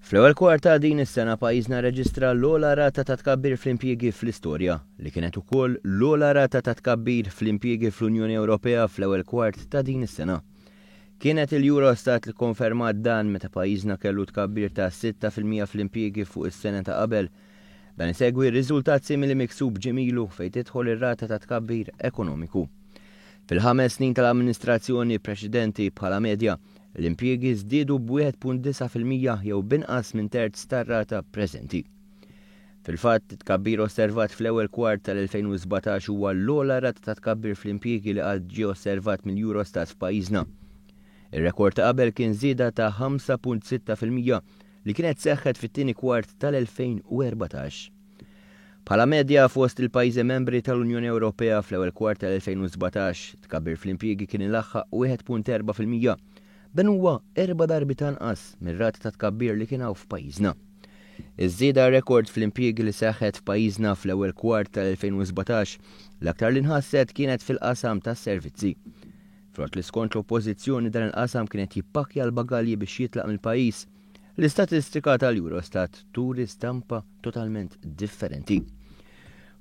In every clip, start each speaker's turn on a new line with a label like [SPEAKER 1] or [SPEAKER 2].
[SPEAKER 1] Fl-ewwel kwart ta' din is-sena pajjiżna rreġistra l-ogħla rata ta' tkabbir fl-impjiegi fl-istorja, li kienet ukoll l-ogħla rata ta' tkabbir fl-impjiegi fl-Unjoni Ewropea fl-ewwel kwart ta' din is-sena. Kienet il-Eurostat li kkonfermat dan meta pajjiżna kellu tkabbir ta' 6% fl-impjiegi fuq is-sena ta' qabel. Dan isegwi riżultat simili miksub ġimgħa ilu fejn tidħol ir-rata ta' tkabbir ekonomiku. Fil-ħames snin tal-amministrazzjoni preċedenti bħala medja, l-impjiegi żdiedu b'1.9% jew b'inqas minn terz tar-rata preżenti. Fil-fatt, it-tkabbir osservat fl-ewwel kwart tal-2017 huwa l-ogħla rata ta' tkabbir fl-impjiegi li qatt ġie osservat mill-Eurostat f'pajjiżna. Ir-rekord ta' qabel kien żieda ta' 5.6% li kienet seħħet fit-tieni kwart tal-2014. Bħala medja fost il-pajjiżi membri tal-Unjoni Ewropea fl-ewwel kwart tal-2017, tkabbir fl-impjiegi kien ilaħħaq 1.4%. Dan huwa erba' darbiet anqas mir-rata ta' tkabbir li kien hawn f'pajjiżna. Iż-żieda rekord fl-impjiegi li seħħet f'pajjiżna fl-ewwel kwart tal-2017 l-aktar li nħasset kienet fil-qasam tas-servizzi. Frott li skont l-Oppożizzjoni dan il-qasam kien qed jippakkja l-bagalji biex jitlaq mill-pajjiż, L-istatistika tal-Eurostat turi stampa totalment differenti.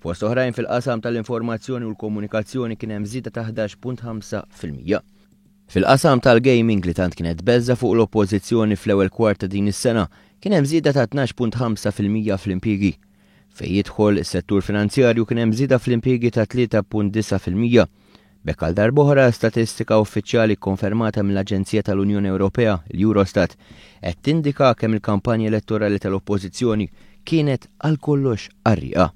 [SPEAKER 1] Fost oħrajn fil-qasam tal-informazzjoni u l-komunikazzjoni kien hemm żieda ta' 11.5%. Fil-qasam tal-gaming li tant kienet beża fuq l-oppożizzjoni fl-ewwel kwart ta' din is-sena kien hemm żieda ta' 12.5% fl-impjiegi. Fejn jidħol is-settur finanzjarju kien hemm żieda fl-impjiegi ta' 3.9%. B'hekk għal darb'oħra statistika uffiċjali kkonfermata mill-Aġenzija tal-Unjoni Ewropea, l-Eurostat, qed tindika kemm il-kampanja elettorali tal-Oppożizzjoni kienet għal kollox qarrieqa.